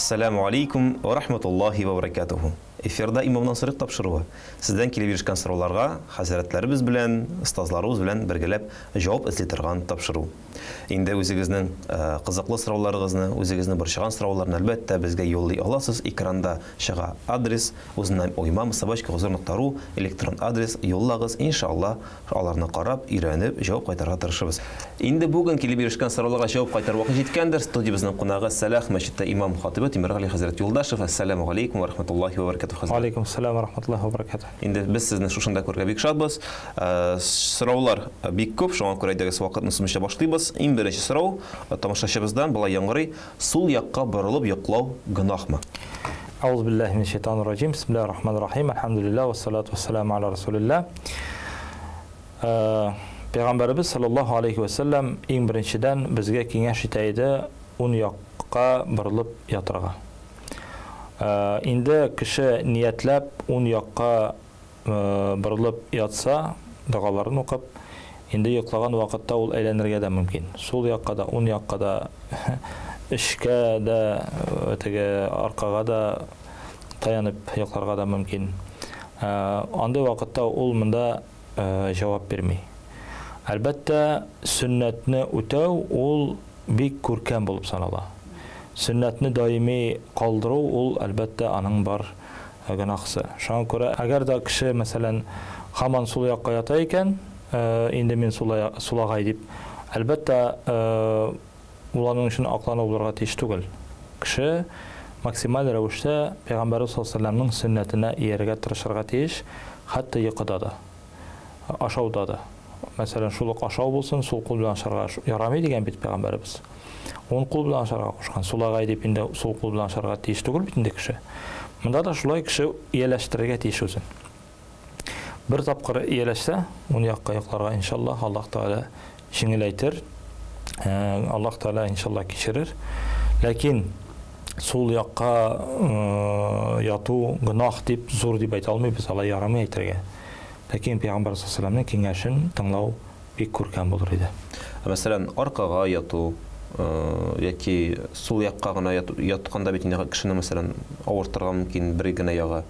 Әссәламү алейкум ва рахматуллахи ва баракатуху. Эфирда Имамнан сорыйк тапшыруы. Сездән килеп ирешкән сорауларга хәзрәтләребез белән, остазларыбыз белән бергәләп җавап эзли торган тапшыру. Инде үзегезнең кызыклы сорауларыгызны, үзегезне борчыган сорауларны, әлбәттә, безгә юллый аласыз. Экранда чыга адрес, uznam_imam@huzur.ru электрон адрес, юллагыз, иншалла, аларны карап, өйрәнеп, җавап кайтарырга тырышырбыз. Инде бүген килеп ирешкән сорауларга җавап кайтару вакыты җиткәндер. Студиябезнең кунагы Сәлах мәчете имам хатибы Тимергали хәзрәт Юлдашев. Әссәламү галәйкүм ва рахматуллаһи ва баракатуһ, хәзрәт. Алейкум сәлам ва рахматуллаһи ва баракатуһ. Инде без сезне шушында күрергә бик шатбыз. Сораулар бик күп, шуңа күрә әйдәгез вакытны сузмыйча башлыйбыз. Иң беренче сорау тамашачыбыздан болай яңгырый: сул якка борылып йоклау гөнаһмы? Әгъузу биллаһи минәш шайтанир раҗим. Бисмиллаһир рахманир рахим. Әлхәмдүлиллаһ вассалату вассаламу аля расулилла. Пәйгамбәребез саллаллаһу алейхи ва сәлләм иң беренчедән безгә киңәш итә иде ун якка борылып ятырга. Инде кеше ниятләп ун якка борылып ятса, догаларын укып, инде йоклаган вакытта ул әйләнергә дә мөмкин. Сул якка да, ун якка да, эчкә дә, теге аркага да таянып йокларга да мөмкин. Андый вакытта ул монда җавап бирми. Әлбәттә, сөннәтне үтәү ул бик күркәм булып санала. Сөннәтне даими калдыру ул, әлбәттә, аның бар гөнаһсы. Шуңа күрә, әгәр дә кеше, мәсәлән, һаман сул якка ята икән, инде мин сулагай дип, әлбәттә, ул аның өчен аклану булырга тиеш түгел. Кеше максималь рәвештә Пәйгамбәрбез саллаллаһу алейһи ва сәлләмнең сөннәтенә иярергә тырышырга тиеш, хәтта йокыда да, ашауда да. Мәсәлән, шул ук ашау булсын, сул кул белән ашарга ярамый дигән бит Пәйгамбәребез. Уң кул белән ашарга кушкан. Сулагай дип инде сул кул белән ашарга тиеш түгел бит инде кеше. Монда да шулай кеше ияләштерергә тиеш үзен. Бер тапкыр ияләшсә, ун якка йокларга иншаллаһ Аллаһ Тәгалә җиңеләйтер. Аллаһ Тәгалә иншаллаһ кичерер. Ләкин сул якка яту гөнаһ дип, зур дип әйтә алмыйбыз, алай ярамый әйтергә. Ләкин Пәйгамбәр саллаллаһу алейһи ва сәлләмнең киңәшен тыңлау бик күркәм булыр иде. Ә мәсәлән, аркага яту яки сул якка гына ятканда бит инде кешенең, мәсәлән, авыртырга мөмкин бер генә ягы.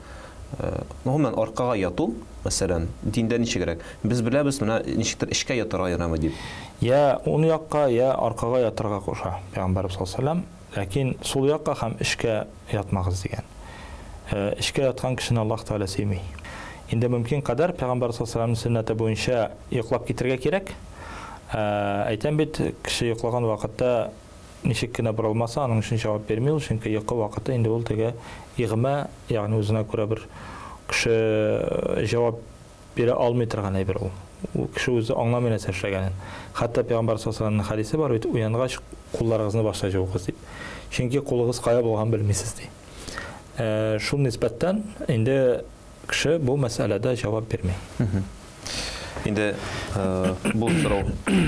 Гомумән, аркага яту, мәсәлән, диндә ничегрәк? Без беләбез, менә ничектер эчкә ятарга ярамый дип. Я уң якка, я аркага ятарга куша Пәйгамбәребез саллаллаһу алейһи ва сәлләм. Ләкин сул якка һәм эчкә ятмагыз дигән. Эчкә яткан кешене Аллаһ Тәгалә сөйми. Инде мөмкин кадәр Пәйгамбәр саллаллаһу алейһи ва сәлләмнең сөннәте буенча йоклап китергә кирәк. Әйтәм бит, кеше йоклаган вакытта ничек кенә борылмаса, аның өчен җавап бирми ул, чөнки йокы вакыты инде ул теге игъмә, ягъни үзенә күрә бер кеше җавап бирә алмый торган әйбер ул. Ул кеше үзе аңламый нәрсә эшләгәнен. Хәтта Пәйгамбәр саллаллаһу алейһи ва сәлләмнең хәдисе бар бит, уянгач кулларыгызны башта җуыгыз дип. Чөнки кулыгыз кая булганын белмисез ди. Шул нисбәттән инде кеше бу мәсьәләдә җавап бирми. Инде бу сорау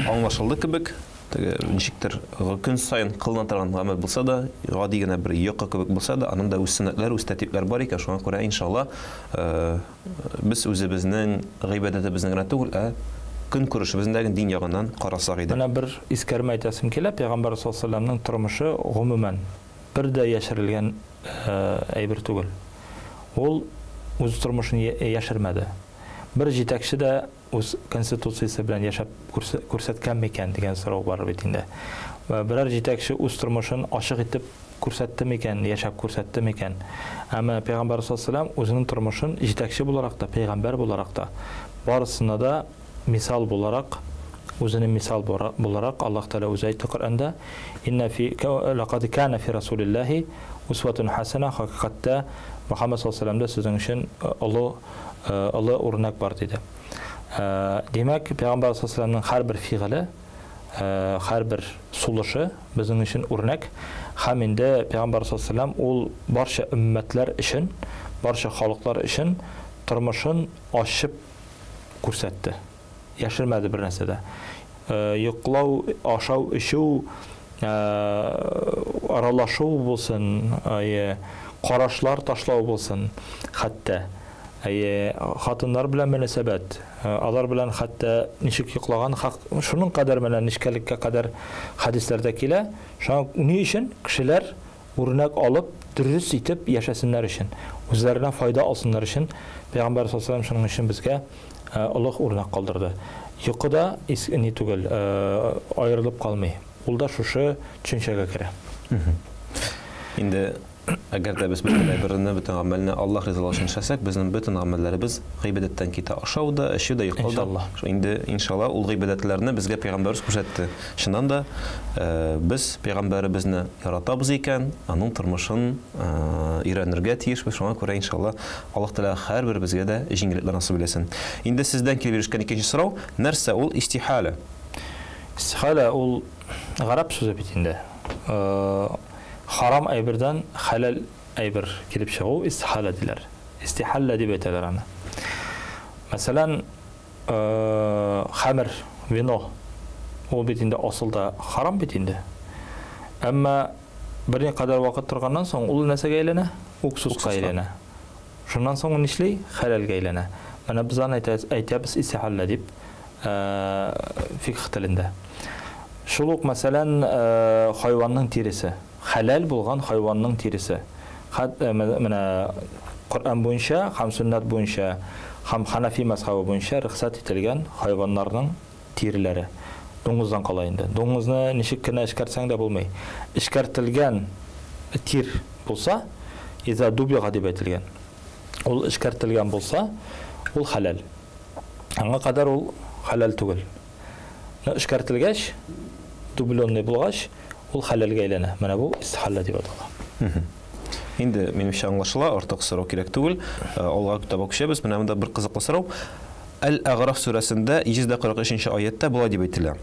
аңлашылды кебек. Теге ничектер көн саен кылына торган гамәл булса да, гади генә бер йокы кебек булса да, аның да үз сөннәтләре, үз тәртипләре бар икән. Шуңа күрә, иншалла, без үзебезнең гыйбадәтебезне генә түгел, ә көнкүрешебезне дә дин ягыннан карасак иде. Менә бер искәрмә әйтәсем килә, Пәйгамбәр саллаллаһу алейһи ва сәлләмнең тормышы гомумән бер дә яшерелгән әйбер түгел. Ул үз тормышын яшермәде. Бер җитәкче дә үз конституциясе белән яшәп күрсәткән микән дигән сорау бар бит инде. Берәр җитәкче үз тормышын ачык итеп күрсәтте микән, яшәп күрсәтте микән? Әмма Пәйгамбәр саллаллаһу алейһи ва сәлләм үзенең тормышын җитәкче буларак та, пәйгамбәр буларак та, барысына да мисал буларак, үзенең мисал буларак Аллаһ Тәгалә үзе әйтте Коръәндә, Инна фи лакад кана фи расулиллаһи усватун хасана, хакыйкатьтә Мөхәммәд саллаллаһу алейһи ва сәлләмдә сезнең өчен олы олы үрнәк бар диде. Димәк, Пәйгамбәр саллаллаһу алейһи ва сәлләмнең һәрбер фигыле, һәрбер сулышы безнең өчен үрнәк. Һәм инде Пәйгамбәр саллаллаһу алейһи ва сәлләм ул барча өммәтләр өчен, барча халыклар өчен тормышын ачып күрсәтте. Яшермәде бер нәрсә дә. Йоклау, ашау, эчү, аралашу булсын, карашлар ташлау булсын, хәтта хатыннар белән мөнәсәбәт, алар белән хәтта ничек йоклаган, шуның кадәр менә нечкәлеккә кадәр хәдисләрдә килә. Шуңа ни өчен кешеләр үрнәк алып, дөрес итеп яшәсеннәр өчен, үзләренә файда алсыннар өчен Пәйгамбәр саллаллаһу алейһи ва шуның өчен безгә олуг үрнәк калдырды. Йокы да ни түгел, аерылып калмый. Ул да шушы төшенчәгә керә. Инде әгәр дә без бөтен әйберне, бөтен гамәлне Аллаһ ризалыгы өчен эшләсәк, безнең бөтен гамәлләребез гыйбадәттән китә. Ашау да, эчү дә, йоклау да. Иншалла. Инде иншалла ул гыйбадәтләрне безгә пәйгамбәребез күрсәтте. Чыннан да, без пәйгамбәребезне яратабыз икән, аның тормышын өйрәнергә тиешбез. Шуңа күрә иншалла Аллаһ Тәгалә һәрберебезгә дә җиңеллекләр насыйп итсен. Инде сездән килеп ирешкән икенче сорау, нәрсә ул истихалә? Истихалә ул гарәп сүзе бит инде. Харам әйбердән хәләл әйбер килеп чыгу истихалә диләр. Истихаллә дип әйтәләр аны. Мәсәлән, хәмер, вино. Ул бит инде асылда харам бит инде. Әмма берникадәр вакыт торганнан соң ул нәрсәгә әйләнә? Уксуска әйләнә. Шуннан соң ул нишли? Хәләлгә әйләнә. Менә без аны әйтәбез истихаллә дип фикх телендә. Шул ук, мәсәлән, хайванның тиресе. Хәләл булган хайванның тиресе. Менә Коръән буенча һәм сөннәт буенча һәм Ханафи мәзһәбе буенча рөхсәт ителгән хайваннарның тиреләре. Дуңгыздан кала инде. Дуңгызны ничек кенә эшкәртсәң дә булмый. Эшкәртелгән тир булса, иза дубига дип әйтелгән. Ул эшкәртелгән булса, ул хәләл. Аңа кадәр ул хәләл түгел. Но эшкәртелгәч, дубленный булгач, ул хәләлгә әйләнә. Менә бу истихалла дип атала. Инде минемчә аңлашыла, артык сорау кирәк түгел. Алга таба күчәбез. Менә монда бер кызыклы сорау. Әл-Әгъраф сүрәсендә 143 нче аятьтә болай дип әйтелә.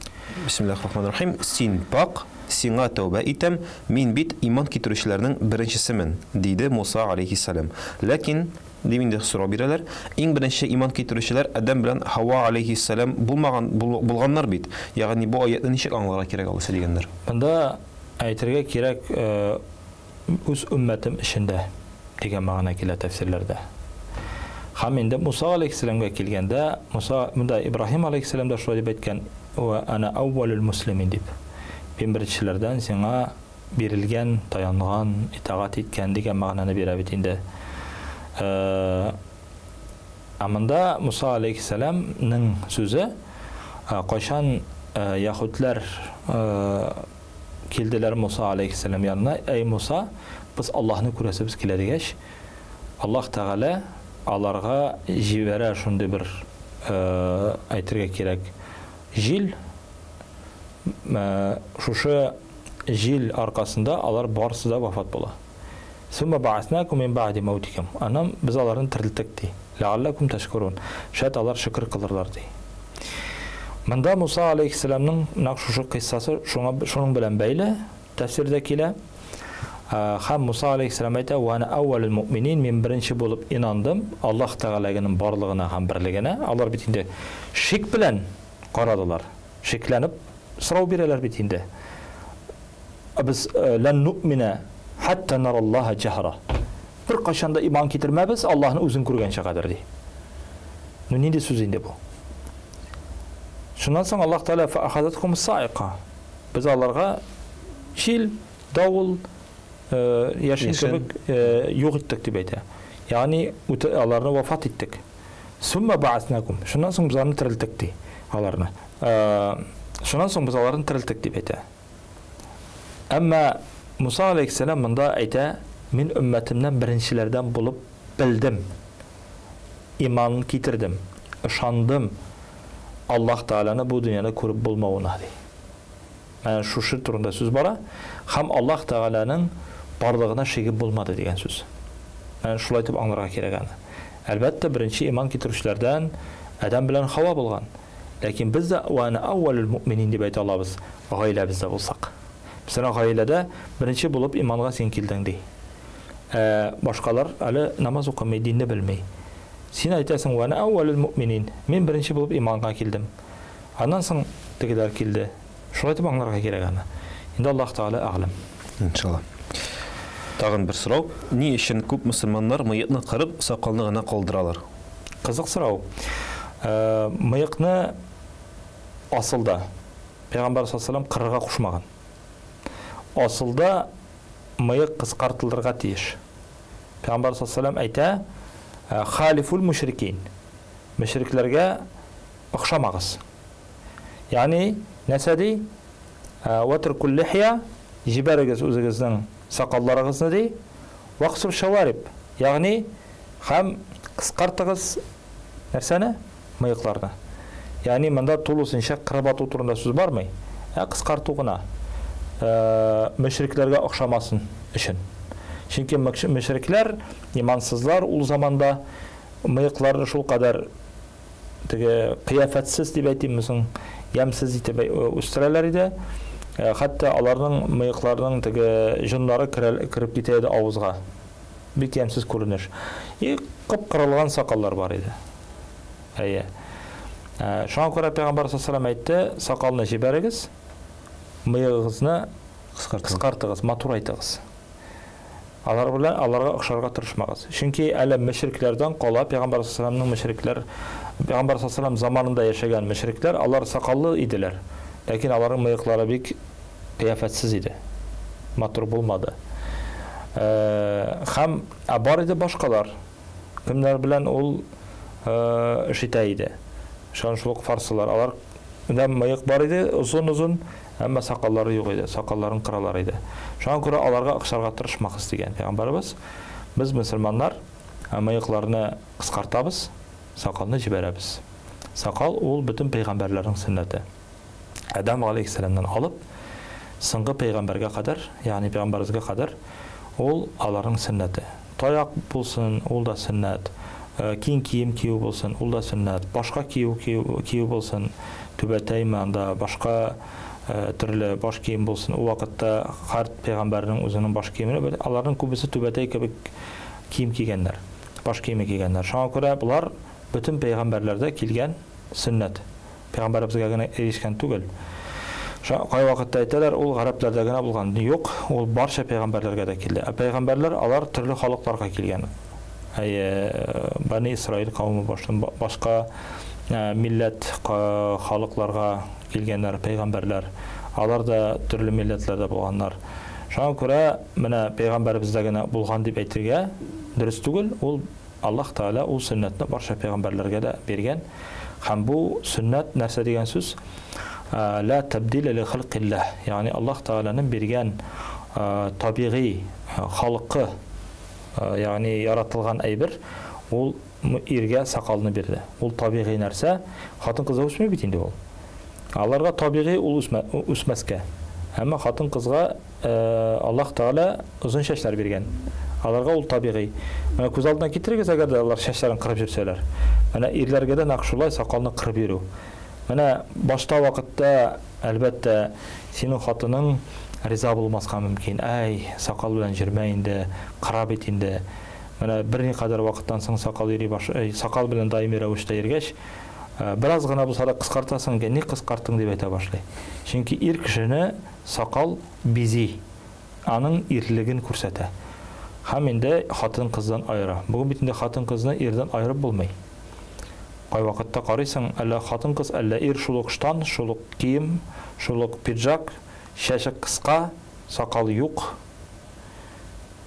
Бисмиллаһир-рахманир-рахим. Син пакь, сиңа тәүбә итәм, мин бит иман китерүчеләрнең беренчесемен, диде Муса алейһиссәлам. Ләкин, дип инде сорау бирәләр, иң беренче иман китерүчеләр Адәм белән Һава алейһиссәлам булмаган, булганнар бит. Ягъни бу аятьне ничек аңларга кирәк алайса дигәннәр. Монда әйтергә кирәк, Үз өммәтем эчендә дигән мәгънә килә тәфсирләрдә. Һәм инде Муса алейһиссәламгә килгәндә, Муса, монда Ибраһим алейһиссәлам да шулай дип әйткән, Вә ана әүвәлүл муслимин дип. Мин беренчеләрдән сиңа бирелгән, таянган, итагать иткән дигән мәгънәне бирә бит инде. Ә монда Муса алейһиссәламнең сүзе, кайчан яһүдләр Килделәр Муса аләйһиссәлам янына, Әй Муса, без Аллаһны күрәсебез килә, дигәч, Аллаһ Тәгалә аларга җибәрә шундый бер, әйтергә кирәк, җил, шушы җил аркасында алар барысы да вафат була. Сумма ба'аснакум мин ба'ди маутикум. Аннан без аларны терелттек, ди. Ләгалләкум тәшкурун. Шәт алар шөкер кылырлар, ди. Монда Муса алейһиссәламның нәкъ шушы кыйссасы шуңа шуның белән бәйле тәфсирдә килә. Һәм Муса алейһиссәлам әйтә, "Ва ана әүвәлул муъминин", мин беренче булып инандым Аллаһ Тәгаләгенең барлыгына һәм берлегенә. Алар бит инде шик белән карадылар. Шикләнеп сорау бирәләр бит инде. Без лән нуъминә хәтта нараллаһа җаһра. Беркайчан да иман китермәбез, Аллаһны үзен күргәнчә кадәр, ди. Ну нинди сүз инде бу? Шуннан соң Аллаһ Тәгалә фәахазатхум саика. Без аларга җил, давыл, яшен кебек юк иттек дип әйтә. Ягъни аларны вафат иттек. Сумма ба'аснакум. Шуннан соң без аларны терелттек ди аларны. Шуннан соң без аларны терелттек дип әйтә. Әмма Муса алейһиссәлам монда әйтә, Мин өммәтемнән беренчеләрдән булып белдем, иман китердем, ышандым Аллаһ Тәгаләне бу дөньяда күреп булмавына, ди. Менә шушы турында сүз бара. Һәм Аллаһ Тәгаләнең барлыгына шиге булмады дигән сүз. Менә шулай итеп аңларга кирәк аны. Әлбәттә, беренче иман китерүчеләрдән Адәм белән Хава булган. Ләкин без дә вә әнә әүвәлүл муъминин дип әйтә алабыз, гаиләбездә булсак. Мәсәлән, гаиләдә беренче булып иманга син килдең, ди. Ә башкалар әле намаз укымый, динне белми. Син әйтәсең, вә әнә әүвәлүл муъминин, мин беренче булып иманга килдем. Аннан соң тегеләр килде. Шулай итеп аңларга кирәк аны. Инде Аллаһ Тәгалә әгъләм. Иншалла. Тагын бер сорау. Ни өчен күп мөселманнар мыекны кырып, сакалны гына калдыралар? Кызык сорау. Мыекны асылда Пәйгамбәр саллаллаһу алейһи ва сәлләм кырырга кушмаган. Асылда мыек кыскартылырга тиеш. Пәйгамбәр саллаллаһу алейһи әйтә, халифул мушрикин. Мөшрикләргә охшамагыз. Ягъни нәрсә ди? Ватркул лихья, җибәрегез үзегезнең сакалларыгызны ди. Ваксур шавариб, ягъни һәм кыскартыгыз нәрсәне? Мыекларны. Ягъни монда тулысынча кырып ату турында сүз бармый, ә кыскарту гына. Мөшрикләргә охшамасын өчен. Чөнки мөшрикләр, имансызлар ул заманда мыекларны шул кадәр теге кыяфәтсез дип әйтимме соң, ямьсез итеп үстерәләр иде. Хәтта аларның мыекларының теге җоннары кереп китә иде авызга. Бик ямьсез күренеш. И кып-кырылган сакаллар бар иде. Әйе. Шуңа күрә Пәйгамбәр саллаллаһу әйтте, сакалны җибәрегез, мыегыгызны кыскартыгыз, матурайтыгыз. Алар белән аларга охшарга тырышмагыз. Чөнки әле мөшрикләрдән кала Пәйгамбәр саллаллаһу мөшрикләр, Пәйгамбәр саллаллаһу заманында яшәгән мөшрикләр, алар сакаллы иделәр. Ләкин аларның мыеклары бик кыяфәтсез иде. Матур булмады. Һәм ә бар иде башкалар. Кемнәр белән ул эш итә иде. Шул ук фарсылар. Алар да мыек бар иде, озын-озын, әмма сакаллары юк иде, сакалларын кыралар иде. Шуңа күрә аларга охшарга тырышмагыз дигән пәйгамбәребез. Без мөселманнар мыекларны кыскартабыз, сакалны җибәрәбез. Сакал ул бөтен пәйгамбәрләрнең сөннәте. Адам алейхиссәламнан алып, соңгы пәйгамбәргә кадәр, ягъни пәйгамбәребезгә кадәр, ул аларның сөннәте. Таяк булсын, ул да сөннәт. Киң кием кию булсын, ул да сөннәт. Башка кию кию булсын, түбәтәйме анда, башка төрле баш кием булсын. Ул вакытта һәр пәйгамбәрнең үзенең баш киеме, аларның күбесе түбәтәй кебек кием кигәннәр, баш киеме кигәннәр. Шуңа күрә болар бөтен пәйгамбәрләрдә килгән сөннәт. Пәйгамбәребезгә генә ирешкән түгел. Кай вакытта әйтәләр, ул гарәпләрдә генә булган. Юк, ул барча пәйгамбәрләргә дә килде. Ә пәйгамбәрләр алар төрле халыкларга килгән. Әйе, Бани Исраил кавеме башка милләт халыкларга килгәннәр пәйгамбәрләр. Алар да төрле милләтләрдә булганнар. Шуңа күрә менә пәйгамбәребездә генә булган дип әйтергә дөрес түгел. Ул Аллаһ Тәгалә ул сөннәтне барча пәйгамбәрләргә дә биргән. Һәм бу сөннәт нәрсә дигән сүз? Ла табдиля ли халкиллаһ. Ягъни Аллаһ Тәгаләнең биргән табигый халкы, ягъни яратылган әйбер, ул иргә сакалны бирде. Ул табигый нәрсә. Хатын-кызда үсми бит инде ул. Аларга табигый ул үсмәскә. Әмма хатын-кызга Аллаһ Тәгалә озын чәчләр биргән. Аларга ул табигый. Менә күз алдына китерегез, әгәр дә алар чәчләрен кырып йөрсәләр. Менә ирләргә дә нәкъ шулай сакалны кырып йөрү. Менә башта вакытта, әлбәттә, синең хатының риза булмаска мөмкин. Әй, сакал белән йөрмә инде, кыра бит инде. Менә берникадәр вакыттан соң сакал йөри баш, сакал белән даими рәвештә йөргәч, бераз гына булса да кыскартасың икән, ник кыскарттың дип әйтә башлый. Чөнки ир кешене сакал бизи, аның ирлеген күрсәтә. Һәм инде хатын-кыздан аера. Бүген бит инде хатын-кызны ирдән аерып булмый. Кайвакытта карыйсың, әллә хатын-кыз, әллә ир шул ук штан, шул ук кием, шул ук пиджак, чәче кыска, сакал юк.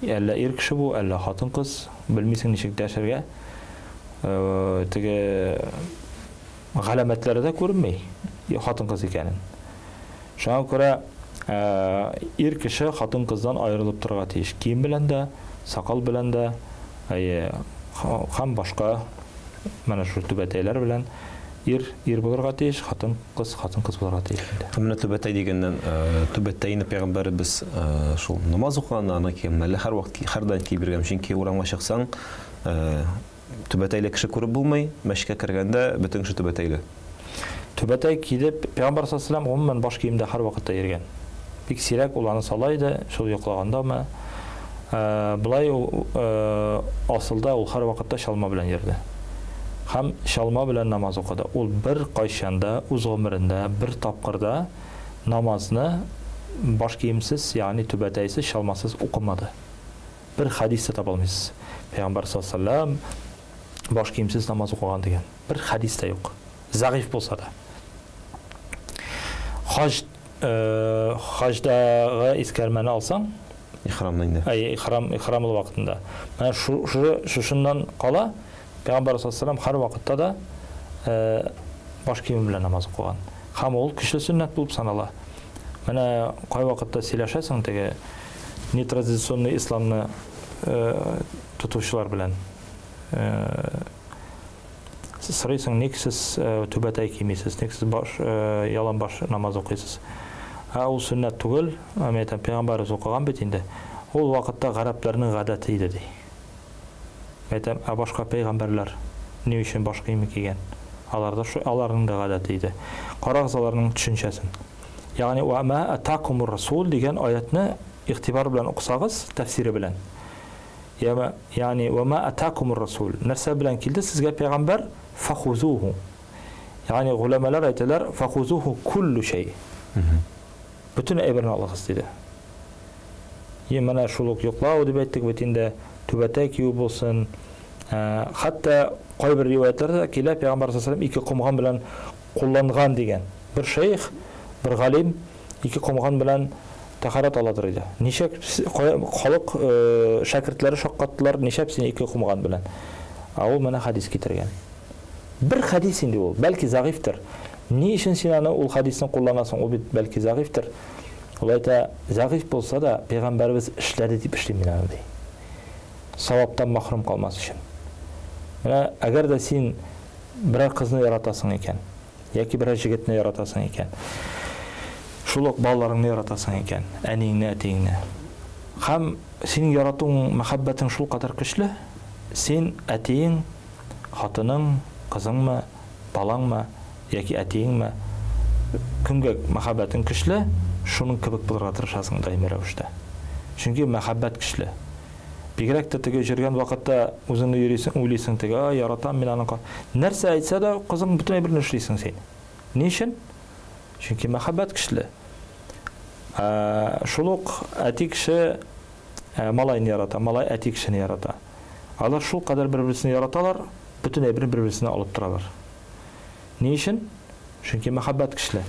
Әллә ир кеше бу, әллә хатын-кыз, белмисең ничек дәшергә. Теге галәмәтләре дә күренми хатын-кыз икәнен. Шуңа күрә ир кеше хатын-кыздан аерылып торырга тиеш. Кием белән дә, сакал белән дә, әйе, һәм башка менә шул түбәтәйләр белән ир ир булырга тиеш, хатын-кыз хатын-кыз булырга тиеш инде. Менә түбәтәй дигәннән, түбәтәйне пәйгамбәребез шул намаз укыганда аны кигән, әллә һәрвакыт һәрдаим киеп йөргән, чөнки урамга чыксаң, түбәтәйле кеше күреп булмый, мәчеткә кергәндә бөтен кеше түбәтәйле. Түбәтәй кидеп, Пәйгамбәр саллаллаһу алейһи ва сәлләм гомумән баш киемдә һәрвакытта йөргән. Бик сирәк ул аны сала иде, шул йоклагандамы. Болай ул асылда ул һәрвакытта чалма белән йөрде. Һәм чалма белән намаз укыды. Ул бер кайчан да үз гомерендә бер тапкыр да намазны баш киемсез, ягъни түбәтәйсез, чалмасыз укымады. Бер хәдис тә таба алмыйсыз. Пәйгамбәр саллаллаһу алейһи ва сәлләм баш киемсез намаз укыган дигән. Бер хәдис тә юк. Зәгыйф булса да. Хаҗ хаҗдагы искәрмәне алсаң, Ихрамны инде. Әйе, ихрам, ихрамлы вакытында. Менә шу, шушыннан кала Пәйгамбәр саллаллаһу алейһи һәр вакытта да баш киеме белән намаз укыган. Һәм ул көчле сөннәт булып санала. Менә кайвакытта сөйләшәсең теге нетрадиционный исламны тотучылар белән. Сорыйсың, ник сез түбәтәй кимисез, ник сез баш ялан баш намаз укыйсыз? Ә ул сөннәт түгел, мин әйтәм, пәйгамбәребез укыган бит инде. Ул вакытта гарәпләрнең гадәте иде ди. Әйтәм, ә башка пәйгамбәрләр ни өчен баш киеме кигән? Алар да шу, аларның да гадәте иде. Карагыз аларның төшенчәсен. Ягъни ва ма атакумур расул дигән аятны игътибар белән укысагыз, тәфсире белән. Яма, ягъни ва ма атакумур расул. Нәрсә белән килде сезгә пәйгамбәр? Фахузуху. Ягъни голәмәләр әйтәләр, фахузуху куллу шәй. Бөтен әйберне алыгыз диде. И менә шул ук йоклау дип әйттек бит инде, түбәтәй кию булсын. Хәтта кайбер риваятларда килә, Пәйгамбәр саллаллаһу ике комган белән кулланган дигән. Бер шейх, бер галим ике комган белән тәһарәт аладыр иде. Ничек халык шәкертләре шаккаттылар, нишләп син ике комган белән? Ә ул менә хәдис китергән. Бер хәдис инде ул, бәлки зәгыйфьтер. Ни өчен син аны ул хәдисне кулланасың? Ул бит бәлки зәгыйфьтер. Ул әйтә, зәгыйфь булса да, пәйгамбәребез эшләде дип эшлим мин аны, ди. Саваптан махрум калмас өчен. Менә әгәр дә син берәр кызны яратасың икән, яки берәр җегетне яратасың икән, шул ук балаларыңны яратасың икән, әниеңне, әтиеңне. Һәм синең яратуың, мәхәббәтең шулкадәр көчле, син әтиең, хатының, кызыңмы, балаңмы, яки әтиеңме, кемгә мәхәббәтең көчле, шуның кебек булырга тырышасың даими рәвештә. Чөнки мәхәббәт көчле. Бигрәк тә теге йөргән вакытта үзеңне йөрисең, уйлыйсың теге, а, яратам мин аны. Нәрсә әйтсә дә, кызың бөтен әйберне эшлисең син. Ни өчен? Чөнки мәхәббәт көчле. Шул ук әти кеше малайны ярата, малай әти кешене ярата. Алар шул кадәр бер-берсен яраталар, бөтен әйберне бер-берсенә алып торалар. Ни өчен? Чөнки мәхәббәт көчле.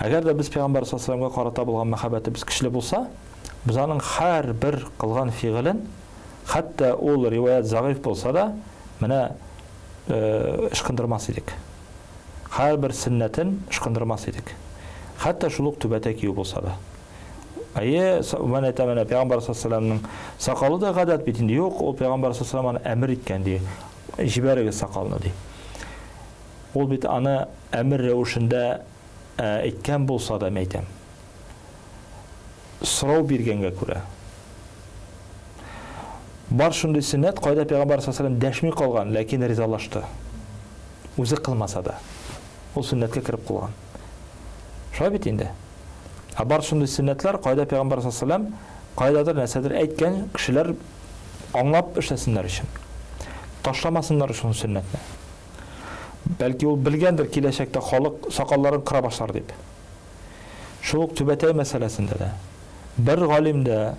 Әгәр дә без Пәйгамбәр саллаллаһу алейһи карата булган мәхәббәтебез көчле булса, без аның һәрбер кылган фигылен, хәтта ул риваять зәгыйфь булса да, менә ычкындырмас идек. Һәрбер сөннәтен ычкындырмас идек. Хәтта шул ук түбәтәй кию булса да. Әйе, мен әйтәм, менә Пәйгамбәр саллаллаһу алейһи сакалы да гадәт бит инде. Юк, ул Пәйгамбәр саллаллаһу алейһи аны әмер иткән ди. Җибәрегез сакалны ди. Ул бит аны әмер рәвешендә әйткән булса да, әйтәм. Сорау биргәнгә күрә. Бар шундый сөннәт, кайда Пәйгамбәр саллаллаһу алейһи дәшми калган, ләкин ризалашты. Үзе кылмаса да. Ул сөннәткә кереп калган. Шулай бит инде. Ә бар шундый сөннәтләр, кайда Пәйгамбәр саллаллаһу алейһи кайдадыр нәрсәдер әйткән, кешеләр аңлап эшләсеннәр өчен. Ташламасыннар өчен сөннәтне. Бәлки ул белгәндер киләчәктә халык сакалларын кыра башлар дип. Шул ук түбәтәй мәсьәләсендә дә. Бер галим дә,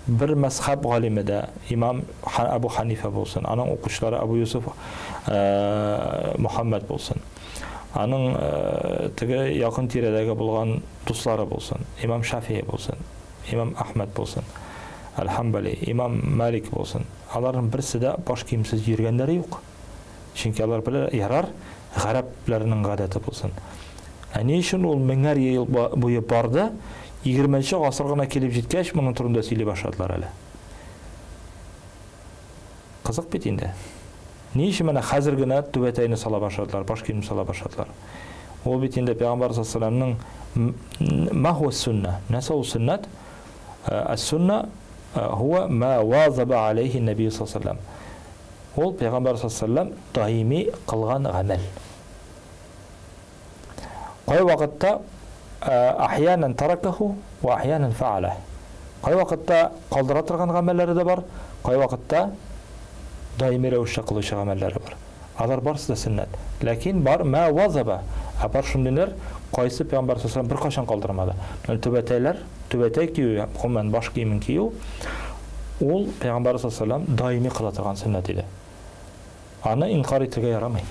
бер мәзхәб галиме дә, имам Абу Ханифа булсын, аның укучылары Абу Юсуф Мухаммад булсын, аның теге якын тирәдәге булган дуслары булсын, имам Шафии булсын, имам Ахмад булсын, Әл-Хамбали, имам Малик булсын. Аларның берсе дә баш киемсез йөргәннәре юк. Чөнки алар белә, ярар, гарәпләрнең гадәте булсын. Ә ни өчен ул меңәр ел буе барды, 20 гасыр гына килеп җиткәч, моның турында сөйли башладылар әле. Кызык бит инде. Ни өчен менә хәзер генә түбәтәйне сала башладылар, баш киемне сала башладылар? Ул бит инде Пәйгамбәр саллаллаһу алейһи вәсәлләмнең ма хуа сунна? Нәрсә ул сөннәт? Әс-сунна хуа ма вазаба алейхи наби саллаллаһу алейһи вәсәлләм. Ул Пәйгамбәр саллаллаһу алейһи вәсәлләм даими кылган гамәл. Кай вакытта ахьянан таракаху ва ахьянан фаала. Кай вакытта калдыра торган гамәлләре дә бар, кай вакытта даими рәвештә кылучы гамәлләре бар. Алар барысы да сөннәт. Ләкин бар ма вазаба. Ә бар шундыйлар, кайсы Пәйгамбәр саллаллаһу алейһи вәсәлләм беркайчан калдырмады. Менә түбәтәйләр, түбәтәй кию, гомумән баш киемен кию, ул Пәйгамбәр саллаллаһу алейһи вәсәлләм даими кыла торган сөннәт иде. Аны инкар итәргә ярамый.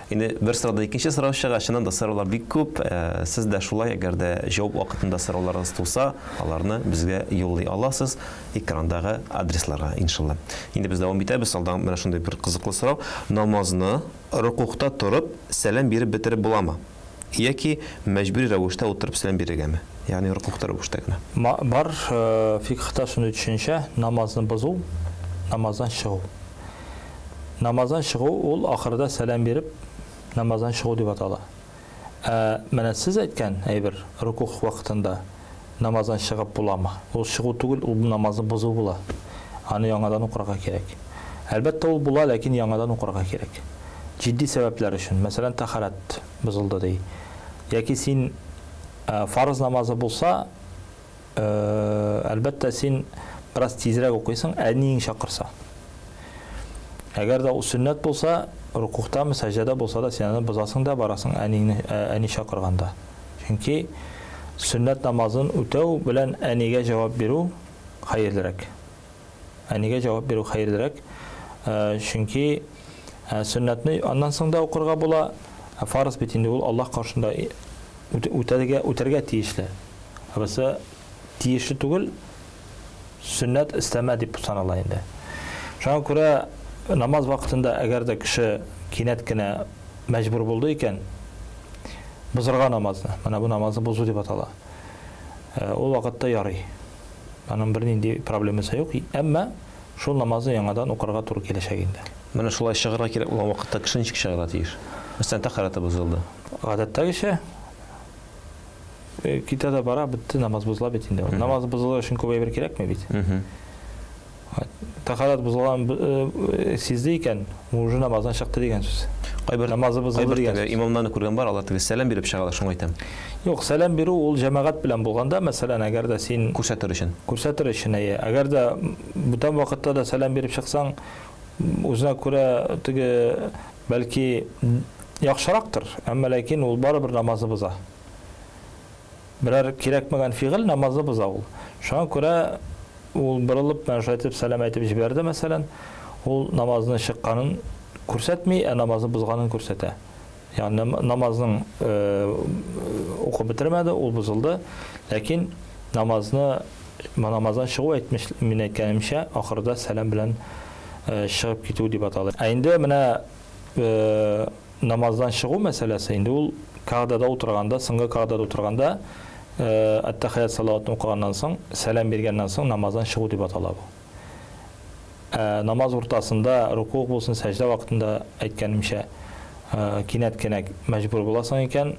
Инде бер сорауда икенче сорау чыга. Чыннан да сораулар бик күп. Сез дә шулай, әгәр дә җавап вакытында сорауларыгыз туса, аларны безгә юллый аласыз экрандагы адресларга, иншалла. Инде без дәвам итәбез. Алдан менә шундый бер кызыклы сорау. Намазны рокугта торып, сәлам биреп бетереп буламы? Яки мәҗбүри рәвештә утырып сәлам бирергәме? Ягъни рокугта рәвештә генә. Бар фикхта шундый төшенчә, намазны бозу, намаздан чыгу. Намаздан чыгу ул ахырда сәлам биреп намаздан чыгу дип атала. Ә менә сез әйткән әйбер рукух вакытында намаздан чыгып буламы? Ул чыгу түгел, ул намазны бозу була. Аны яңадан укырга кирәк. Әлбәттә, ул була, ләкин яңадан укырга кирәк. Җитди сәбәпләр өчен, мәсәлән, тәһарәт бозылды ди. Яки син фарыз намазы булса, Әлбәттә, син бераз тизрәк укыйсың, әниең чакырса. Әгәр дә ул сөннәт булса, рукухтамы, сәҗдәдә булса да, син аны бозасың да барасың әниеңне, әни чакырганда. Чөнки сөннәт намазын үтәү белән әнигә җавап бирү хәерлерәк. Әнигә җавап бирү хәерлерәк. Чөнки сөннәтне аннан соң да укырга була. Ә фарыз бит инде ул Аллаһ каршында үтәргә, үтәргә тиешле. Бусы тиешле түгел, сөннәт өстәмә дип санала инде. Шуңа күрә намаз вакытында әгәр дә кеше кинәт кенә мәҗбүр булды икән, бозырга намазны, менә бу намазны бозу дип атала. Ул вакытта ярый. Аның бернинди проблемасы юк, әмма шул намазны яңадан укырга туры киләчәк инде. Менә шулай чыгарга кирәк булган вакытта кеше ничек чыгарга тиеш? Мәсәлән, тәһарәте бозылды. Гадәттәгечә китә дә бара, бетте, намаз бозыла бит инде. Намаз бозылыр өчен күп әйбер кирәкми бит. Тәһарәт бозылган сизде икән, уже намаздан чыкты дигән сүз. Кайбер намазы бозылды дигән сүз. Имамнарны күргән бар, алар теге сәлам биреп чыгалар, шуңа әйтәм. Юк, сәлам бирү ул җәмәгать белән булганда, мәсәлән, әгәр дә син күрсәтер өчен. Күрсәтер өчен, әйе. Әгәр дә бүтән вакытта да сәлам биреп чыксаң, үзенә күрә теге бәлки яхшырактыр, әмма ләкин ул барыбер намазны боза. Берәр кирәкмәгән фигыль намазны боза ул. Шуңа күрә ул борылып, менә шулай итеп сәлам әйтеп җибәрде, мәсәлән, ул намазны чыкканын күрсәтми, ә намазны бозганын күрсәтә. Ягъни намазның укып бетермәде, ул бозылды, ләкин намазны намаздан чыгу әйтмеш, мин әйткәнемчә, ахырда сәлам белән чыгып китү дип атала. Ә инде менә намаздан чыгу мәсьәләсе, инде ул кагъдада утырганда, соңгы кагъдада утырганда, әт-тәхият салаватын укыганнан соң, сәлам биргәннән соң намаздан чыгу дип атала бу. Намаз уртасында рукуг булсын, сәҗдә вакытында әйткәнемчә, кинәт кенә мәҗбүр буласың икән,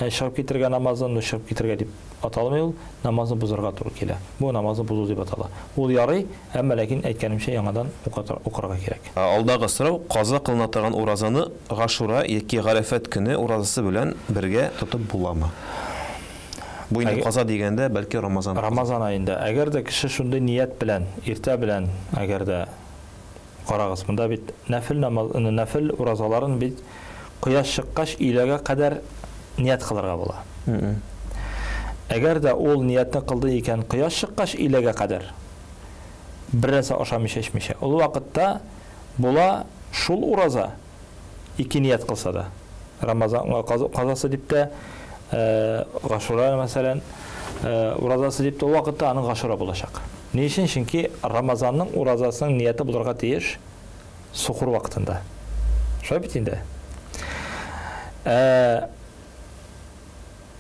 чыгып китергә намаздан, ну чыгып китергә дип аталмый ул, намазны бозарга туры килә. Бу намазны бозу дип атала. Ул ярый, әмма ләкин әйткәнемчә яңадан укырга кирәк. Алдагы сорау, каза кылына торган уразаны Гашура яки Гарәфәт көне уразасы белән бергә тотып буламы? Бу инде каза дигәндә, бәлки Рамазан. Рамазан аенда. Әгәр дә кеше шундый ният белән, иртә белән, әгәр дә карагыз, монда бит нәфел намаз, нәфел уразаларын бит кояш чыккач өйләгә кадәр ният кылырга була. Әгәр дә ул ниятне кылды икән, кояш чыккач өйләгә кадәр бер нәрсә ашамыйча, эчмичә, ул вакытта була шул ураза, ике ният кылса да. Рамазан казасы дип тә, Гашура мәсәлән, уразасы дип тә, ул вакытта аның Гашура булачак. Ни өчен? Чөнки Рамазанның уразасының нияте булырга тиеш сухур вакытында. Шулай бит инде.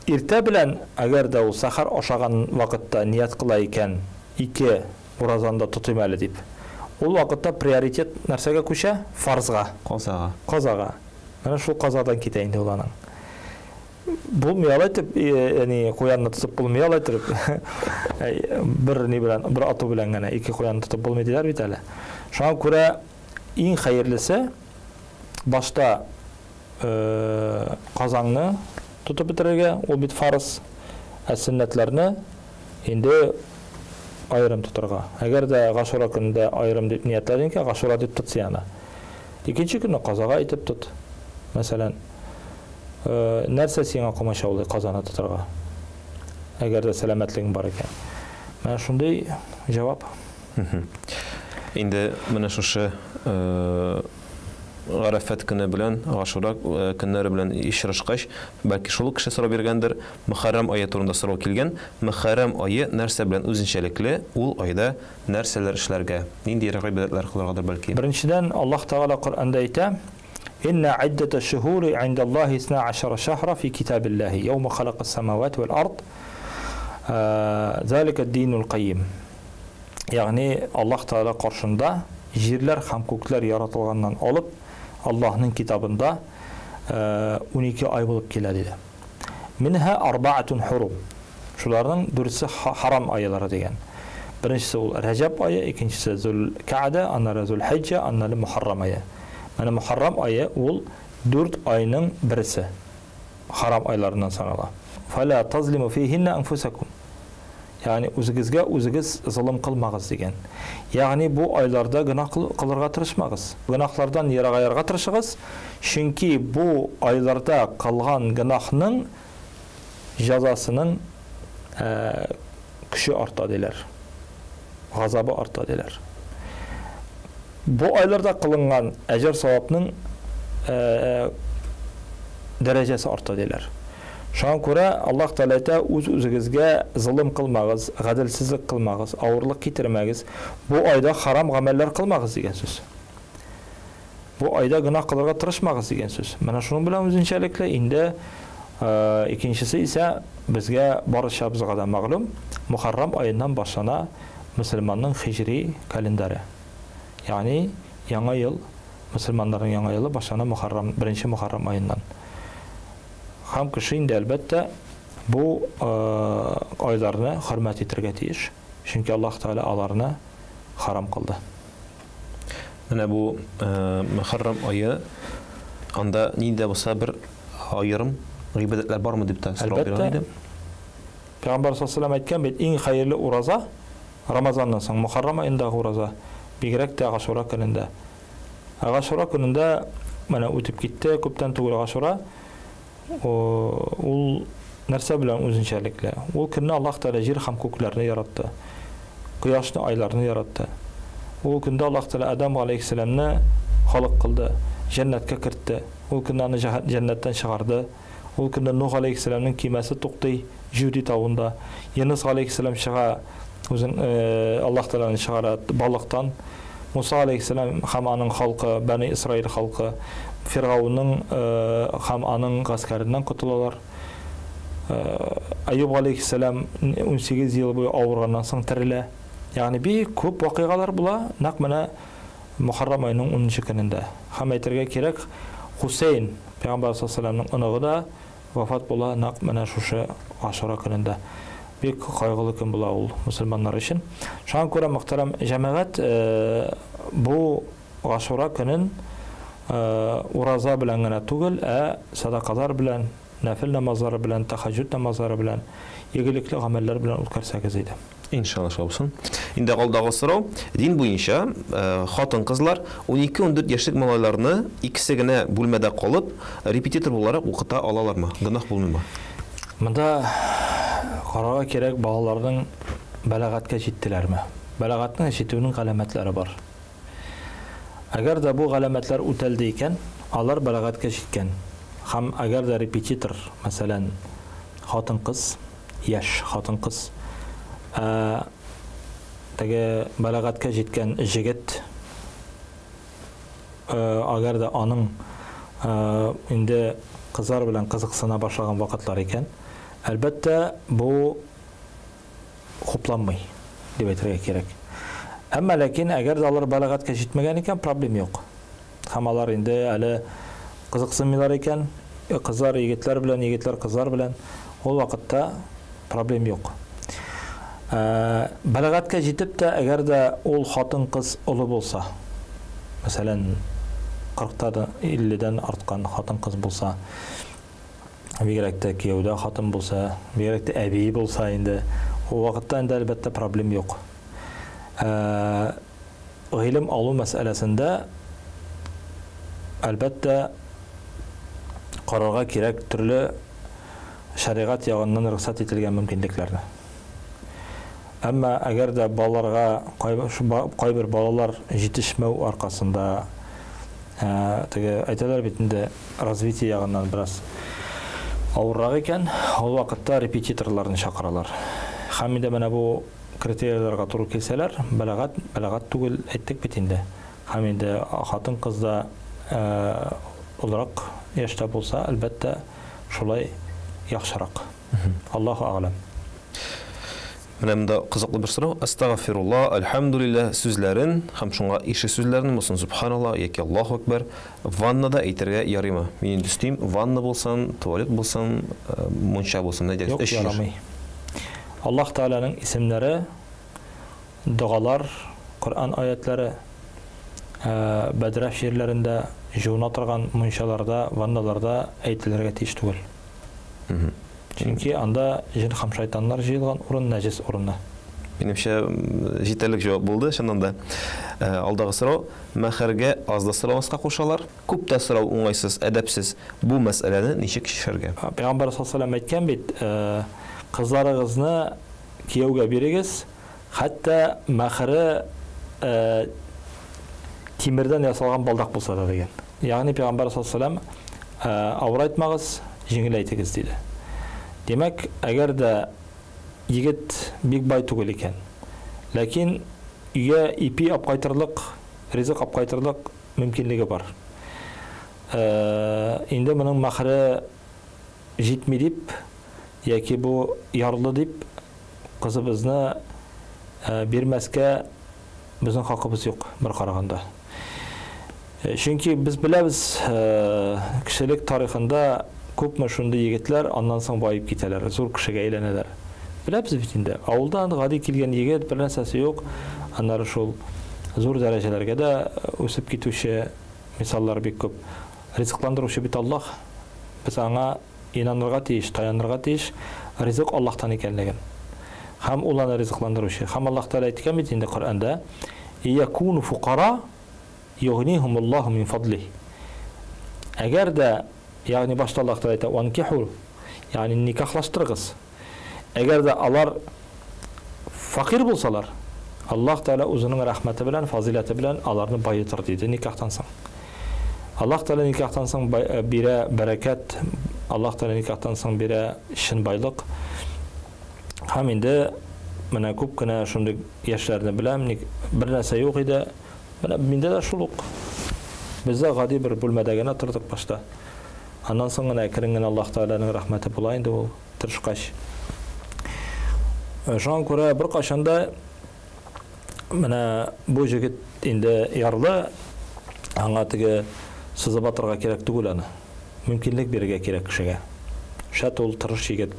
Иртә белән, әгәр дә ул сәхәр ашаган вакытта ният кыла икән, ике уразаны да тотыйм әле дип, ул вакытта приоритет нәрсәгә күчә? Фарзга. Казага. Казага. Менә шул казадан китә инде ул аның. Булмый алай итеп, яни куянны тотып булмый алай итеп. Бер ни белән, бер ату белән генә ике куянны тотып булмый диләр бит әле. Шуңа күрә иң хәерлесе башта казаңны тотып бетерергә, ул бит фарыз, ә сөннәтләрне инде аерым тотырга. Әгәр дә Гашура көнендә аерым дип ниятләдең икән, Гашура дип тот син аны. Икенче көнне казага итеп тот. Мәсәлән, нәрсә сиңа комачаулый казаны тотырга? Әгәр дә сәламәтлегең бар икән. Менә шундый җавап. Инде менә шушы. Гарәфәт көне белән, Гашура көннәре белән очрашкач, бәлки шул ук кеше сорау биргәндер, Мөхәррәм ае турында сорау килгән. Мөхәррәм ае нәрсә белән үзенчәлекле, ул айда нәрсәләр эшләргә, ниндиерәк гыйбадәтләр кылыргадыр бәлки? Беренчедән, Аллаһ Тәгалә Коръәндә әйтә, Иннә гыйддәтә шөһүри гыйндәллаһи исна гашара шәһра фи китабиллаһи, яумә халакас самавати вәл ард, залика динул кайим. Ягъни Аллаһ Тәгалә каршында җирләр һәм күкләр яратылганнан алып, Аллаһның китабында 12 ай булып килә, диде. Минһа арбаатун хурум. Шуларның дүртсе харам айлары дигән. Беренчесе ул Рәҗәб ае, икенчесе Зул-Каъдә, аннары Зул-Хиҗҗә, аннары Мухаррам ае. Менә Мухаррам ае ул дүрт айның берсе. Харам айларыннан санала. Фәлә тазлиму фихинна анфусакум. Ягъни үзегезгә үзегез золым кылмагыз дигән. Ягъни бу айларда гөнаһ кылырга тырышмагыз. Гөнаһлардан ерагаерга тырышыгыз, чөнки бу айларда кылган гөнаһның җәзасының көче арта диләр. Газабы арта диләр. Бу айларда кылынган әҗер савапның дәрәҗәсе арта диләр. Шуңа күрә Аллаһ Тәгалә әйтә, үз-үзегезгә золым кылмагыз, гаделсезлек кылмагыз, авырлык китермәгез, бу айда харам гамәлләр кылмагыз дигән сүз. Бу айда гөнаһ кылырга тырышмагыз дигән сүз. Менә шуның белән үзенчәлекле инде икенчесе исә безгә барчабызга да мәгълүм, Мухаррам аеннан башлана мөселманның хиҗри календаре. Ягъни яңа ел, мөселманнарның яңа елы башлана Мухаррам, беренче Мухаррам аеннан. Һәм кеше инде, әлбәттә, бу айларны хөрмәт итәргә тиеш, чөнки Аллаһ Тәгалә аларны харам кылды. Менә бу Мөхәррәм ае, анда нинди дә булса бер аерым гыйбадәтләр бармы дип тә сорау биргән идем. Пәйгамбәр саллаллаһу алейһи ва сәлләм әйткән бит, иң хәерле ураза Рамазаннан соң Мөхәррәм аендагы ураза, бигрәк тә Гашура көнендә. Ә Гашура көнендә менә үтеп китте, күптән түгел Гашура. Ул нәрсә белән үзенчәлекле? Ул көнне Аллаһ Тәгалә җир һәм күкләрне яратты. Кояшны, айларны яратты. Ул көндә Аллаһ Тәгалә Адам галәйһиссәламне халык кылды, җәннәткә кертте. Ул көнне аны җәннәттән чыгарды. Ул көндә Нух галәйһиссәламнең кимәсе туктый Җүди тавында. Юныс галәйһиссәлам чыга, үзен Аллаһ Тәгаләне чыгара балыктан. Муса галәйһиссәлам һәм аның халкы, Бәни Исраил халкы Фиргаунның һәм аның гаскәреннән котылалар. Әюб галәйһиссәлам 18 ел буе авырганнан соң терелә. Ягъни бик күп вакыйгалар була, нәкъ менә Мөхәррәм аеның унынчы көнендә. Һәм әйтергә кирәк, Хусейн, пәйгамбәр саллаллаһу алейһи ва сәлләмнең оныгы да вафат була нәкъ менә шушы Ашура көнендә. Бик кайгылы көн була ул мөселманнар өчен. Шуңа күрә, мөхтәрәм җәмәгать, бу Ашура көнен ураза белән генә түгел, ә сәдакалар белән, нәфел намазлары белән, тәһәҗҗүд намазлары белән, игелекле гамәлләр белән үткәрсәгез иде. Иншалла шулай булсын. Инде алдагы сорау, дин буенча хатын-кызлар 12-14 яшьлек малайларны икесе генә бүлмәдә калып, репетитор буларак укыта алалармы? Гөнаһ булмыймы? Монда карарга кирәк, балаларның бәлагатькә җиттеләрме? Бәлагатьнең җитүенең галәмәтләре бар. Әгәр дә бу галәмәтләр үтәлде икән, алар бәлагатькә җиткән. Һәм әгәр дә репетитор, мәсәлән, хатын-кыз, яшь хатын-кыз, ә теге бәлагатькә җиткән җегет, әгәр дә аның инде кызлар белән кызыксына башлаган вакытлар икән, әлбәттә, бу хупланмый, дип әйтергә кирәк. Әмма ләкин әгәр дә алар бәлагатькә җитмәгән икән, проблем юк. Һәм алар инде әле кызыксынмыйлар икән, кызлар егетләр белән, егетләр кызлар белән, ул вакытта проблем юк. Бәлагатькә җитеп тә, әгәр дә ул хатын-кыз олы булса, мәсәлән, 40-та 50-дән арткан хатын-кыз булса, бигрәк тә кияүдә хатын булса, бигрәк тә әби булса инде, ул вакытта инде әлбәттә проблем юк. Гыйлем алу мәсьәләсендә әлбәттә карарга кирәк төрле шәригать ягыннан рөхсәт ителгән мөмкинлекләрне. Әмма әгәр дә балаларга кайбер балалар җитешмәү аркасында, Теге әйтәләр бит инде, развитие ягыннан бераз авыррак икән, ул вакытта репетиторларны чакыралар. Һәм инде менә бу критерийларга туры килсәләр, бәләгать, бәләгать түгел әйттек бит инде. Һәм инде хатын-кыз да олырак яшьтә булса, әлбәттә, шулай яхшырак. Аллаһу әгъләм. Менә монда кызыклы бер сорау. Әстәгъфирулла, әлхәмдүлилләһ сүзләрен һәм шуңа ише сүзләрне, булсын субханалла яки Аллаһу әкбәр, ваннада әйтергә ярыймы? Мин инде өстим, ванна булсын, туалет булсын, мунча булсын, менә Юк, ярамый. Аллаһ Тәгаләнең исемнәре, догалар, Коръән аятләре бәдрәф җирләрендә, җуына торган мунчаларда, ванналарда әйтелергә тиеш түгел. Чөнки анда җен һәм шайтаннар җыелган урын, нәҗес урыны. Минемчә, җитәрлек җавап булды, чыннан да. Алдагы сорау, мәһәргә аз да сорамаска кушалар, күп тә сорау уңайсыз, әдәпсез. Бу мәсьәләне ничек чишәргә? Пәйгамбәр саллаллаһу алейһи ва сәлләм әйткән бит, Кызларыгызны кияүгә бирегез, хәтта мәһре тимердән ясалган балдак булса да, дигән. Ягъни пәйгамбәр саллаллаһу алейһи ва сәлләм, авырайтмагыз, җиңеләйтегез, диде. Димәк, әгәр дә егет бик бай түгел икән, ләкин өйгә ипи апкайтырлык, ризык апкайтырлык мөмкинлеге бар. Инде моның мәһре җитми дип, яки бу ярлы дип кызыбызны бирмәскә безнең хакыбыз юк, бер караганда. Чөнки без беләбез, кешелек тарихында күпме шундый егетләр аннан соң баеп китәләр, зур кешегә әйләнәләр. Беләбез бит инде, авылдан гади килгән егет, бер нәрсәсе юк, аннары шул зур дәрәҗәләргә дә үсеп китүче мисаллар бик күп. Ризыкландыручы бит Аллаһ. Без аңа инанырга тиеш, таянырга тиеш, ризык Аллаһтан икәнлеген. Һәм ул аны ризыкландыручы. Һәм Аллаһ Тәгалә әйткән бит инде Коръәндә, Иякуну фукара югнихумуллаһу мин фадлих. Әгәр дә, ягъни башта Аллаһ Тәгалә әйтә, ванкиху, ягъни никахлаштырыгыз. Әгәр дә алар факир булсалар, Аллаһ Тәгалә үзенең рәхмәте белән, фазыйләте белән аларны баетыр, диде никахтан соң. Аллаһ Тәгалә никахтан соң бирә бәрәкәт, Аллаһ Тәгалә никахтан соң бирә чын байлык. Һәм инде менә күп кенә шундый яшьләрне беләм, бер нәрсә юк иде. Менә миндә дә шул ук. Без дә гади бер бүлмәдә генә тордык башта. Аннан соң гына әкрен генә Аллаһ Тәгаләнең рәхмәте була инде ул, тырышкач. Шуңа күрә беркайчан да менә бу җегет инде ярлы, аңа теге сызып атырга кирәк түгел аны. Мөмкинлек бирергә кирәк кешегә. Шәт ул тырыш егет,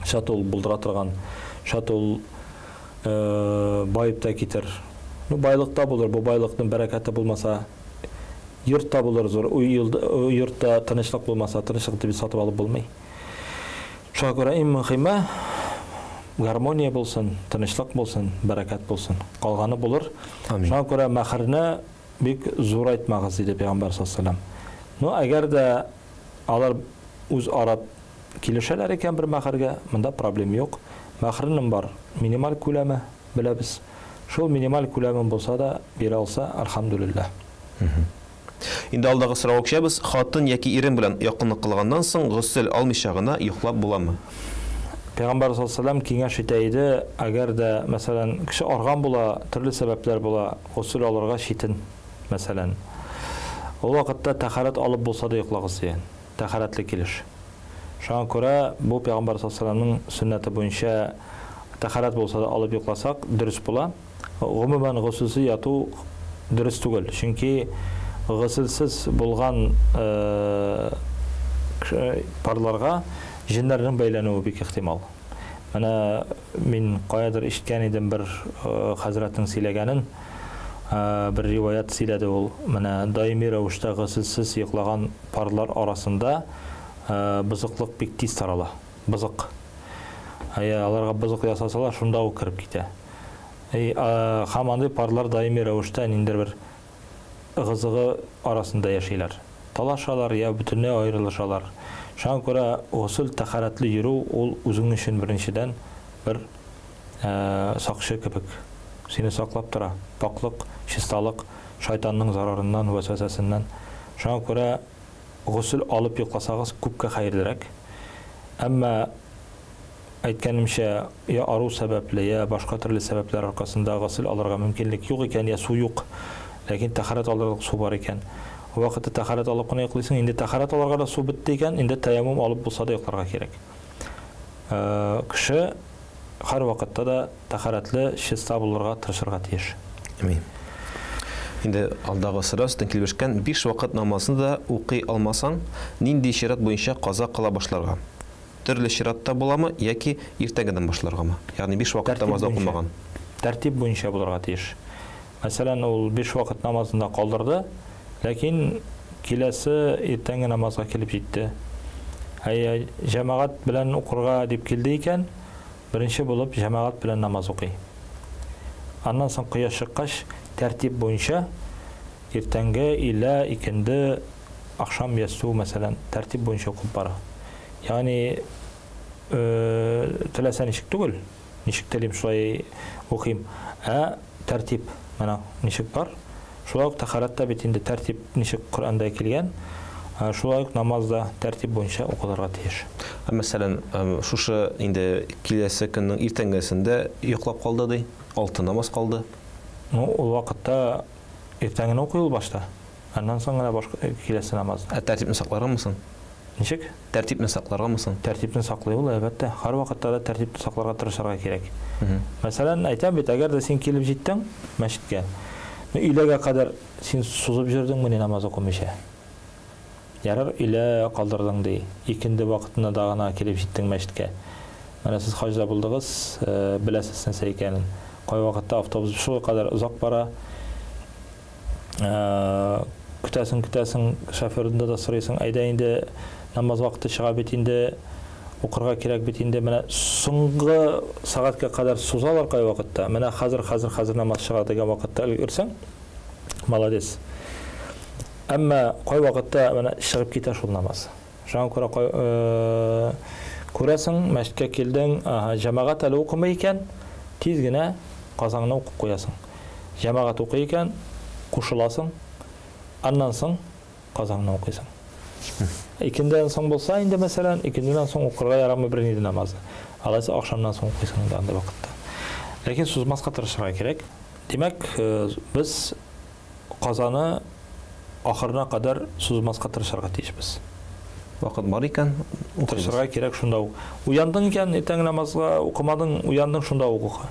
шәт ул булдыра торган, шәт ул баеп та китер. Ну, байлык та булыр, бу байлыкның бәрәкәте булмаса, йорт та булыр зур, йортта тынычлык булмаса, тынычлыкны бит сатып алып булмый. Шуңа күрә иң мөһиме гармония булсын, тынычлык булсын, бәрәкәт булсын. Калганы булыр. Шуңа күрә мәһерне бик зурайтмагыз, диде Пәйгамбәр саллаллаһу алейһи ва сәлләм. Ну, әгәр дә алар үзара килешәләр икән бер мәһергә, монда проблем юк. Мәһернең бар минималь күләме, беләбез. Шул минималь күләмен булса да бирә алса, әлхәмдүлилләһ. Инде алдагы сорауга күчәбез. Хатын яки ирең белән якынлык кылганнан соң госел алмыйча гына йоклап буламы? Пәйгамбәр саллаллаһу алейһи ва сәлләм киңәш итә иде, әгәр дә, мәсәлән, кеше арган була, төрле сәбәпләр була, госел алырга читен, мәсәлән. Ул вакытта тәһарәт алып булса да йоклагыз дигән. Тәһарәтле килеш. Шуңа күрә бу пәйгамбәр саллаллаһу алейһи ва сәлләмнең сөннәте буенча тәһарәт булса да алып йокласак, дөрес була. Гомумән, госелсез яту дөрес түгел, чөнки госелсез булган парларга җеннәрнең бәйләнүе бик ихтимал. Менә мин каядыр ишеткән идем бер хәзрәтнең сөйләгәнен, бер риваять сөйләде ул. Менә даими рәвештә госелсез йоклаган парлар арасында бозыклык бик тиз тарала. Бозык. Әйе, аларга бозык ясасалар, шунда ук кереп китә. Әй, һәм андый парлар даими рәвештә ниндидер бер ыгы-зыгы арасында яшиләр. Талашалар я бөтенләй аерылышалар. Шуңа күрә госел, тәһарәтле йөрү ул үзең өчен беренчедән бер сакчы кебек. Сине саклап тора. Пакьлык, чисталык шайтанның зарарыннан, вәсвәсәсеннән. Шуңа күрә госел алып йокласагыз күпкә хәерлерәк. Әмма әйткәнемчә, я ару сәбәпле, я башка төрле сәбәпләр аркасында госел алырга мөмкинлек юк икән, я су юк, ләкин тәһарәт алырлык су бар икән. Ул вакытта тәһарәт алып кына йоклыйсың, инде тәһарәт алырга да су бетте икән, инде тәяммум алып булса да йокларга кирәк. Кеше һәрвакытта да тәһарәтле, чиста булырга тырышырга тиеш. Амин. Инде алдагы сорау өстен килешкән биш вакыт намазны да укый алмасаң, нинди чират буенча каза кыла башларга? Төрле чиратта буламы яки иртәгедән башларгамы? Ягъни биш вакыт намаз укымаган. Тәртип буенча булырга тиеш. Мәсәлән, ул биш вакыт намазын да калдырды, ләкин киләсе иртәнге намазга килеп җитте. Әйе, җәмәгать белән укырга дип килде икән, беренче булып җәмәгать белән намаз укый. Аннан соң кояш чыккач, тәртип буенча иртәнге, илә, икенде, ахшам, ястү, мәсәлән, тәртип буенча укып бара. Ягъни теләсә ничек түгел, ничек телим шулай укыйм, ә тәртип менә ничек бар. Шулай ук тәһарәт тә бит инде тәртип ничек Коръәндә килгән, шулай ук намаз да тәртип буенча укылырга тиеш. Мәсәлән, шушы инде киләсе көннең иртәнгесендә йоклап калды ди, алты намаз калды. Ну, ул вакытта иртәнгене укый ул башта. Аннан соң гына башка киләсе намаз. Ә тәртипне сакларгамы соң? Ничек? Тәртипне сакларгамы соң? Тәртипне саклый ул, әлбәттә. Һәрвакытта да тәртипне сакларга тырышырга кирәк. Мәсәлән, әйтәм бит, әгәр дә син килеп җиттең мәчеткә, өйләгә кадәр син сузып йөрдеңмени намаз укымыйча? Ярар, өйлә калдырдың ди. Икенде вакытында да гына килеп җиттең мәчеткә. Менә сез хаҗда булдыгыз, беләсез нәрсә икәнен. Кайвакытта автобус шул кадәр озак бара. Көтәсең, көтәсең, шоферында да сорыйсың, әйдә инде намаз вакыты чыга бит инде, укырга кирәк бит инде. Менә соңгы сәгатькә кадәр сузалар кайвакытта. Менә хәзер, хәзер, хәзер намаз чыга дигән вакытта өлгерсәң, молодец. Әмма кайвакытта менә чыгып китә шул намаз. Шуңа күрә күрәсең, мәчеткә килдең, җәмәгать әле укымый икән, тиз генә казаңны укып куясың. Җәмәгать укый икән, кушыласың, аннан соң казаңны укыйсың. Икендедән соң булса инде, мәсәлән, икендедән соң укырга ярамый бернинди намазны. Алайса ахшамнан соң укыйсың инде андый вакытта. Ләкин сузмаска тырышырга кирәк. Димәк, без казаны ахырына кадәр сузмаска тырышырга тиешбез. Вакыт бар икән, тырышырга кирәк шунда ук. Уяндың икән, иртәнге намазга укымадың, уяндың шунда ук укы.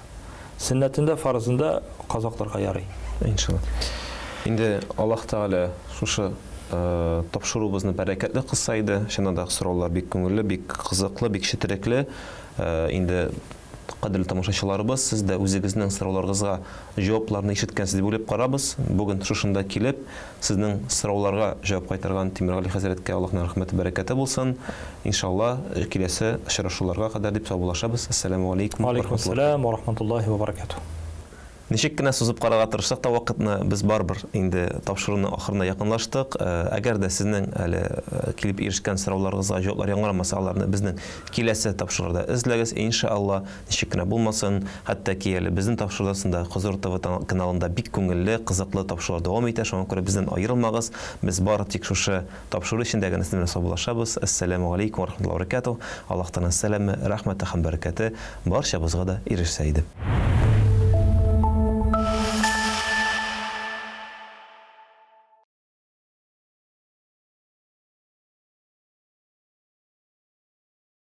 Сөннәтендә, фарызында казакларга ярый. Иншалла. Инде Аллаһ Тәгалә шушы тапшыруыбызны бәрәкәтле кылса иде. Чыннан да сораулар бик күңелле, бик кызыклы, бик четерекле. Инде кадерле тамашачыларыбыз, сез дә үзегезнең сорауларыгызга җавапларны ишеткәнсез дип уйлап карабыз. Бүген шушында килеп, сезнең сорауларга җавап кайтарган Тимергали хәзрәткә Аллаһның рәхмәте, бәрәкәте булсын. Иншалла, киләсе очрашуларга кадәр дип саубуллашабыз. Ассаламу алейкум. Алейкум ассалам ва рахматуллахи ва баракатуһ. Ничек кенә сузып карарга тырышсак та вакытны, без барыбер инде тапшыруның ахырына якынлаштык. Әгәр дә сезнең әле килеп ирешкән сорауларыгызга җаваплар яңгырамаса, аларны безнең киләсе тапшыруда эзләгез, иншалла, ничек кенә булмасын, хәтта ки әле безнең тапшыруда да Хозур ТВ каналында бик күңелле, кызыклы тапшырулар дәвам итә, шуңа күрә бездән аерылмагыз. Без бары тик шушы тапшыру эчендә генә сезнең белән саубуллашабыз. Ассаламу алейкум ва рахматуллахи ва баракатуһ. Аллаһ Тәгаләнең сәламе, рәхмәте һәм бәрәкәте барчабызга да ирешсә иде.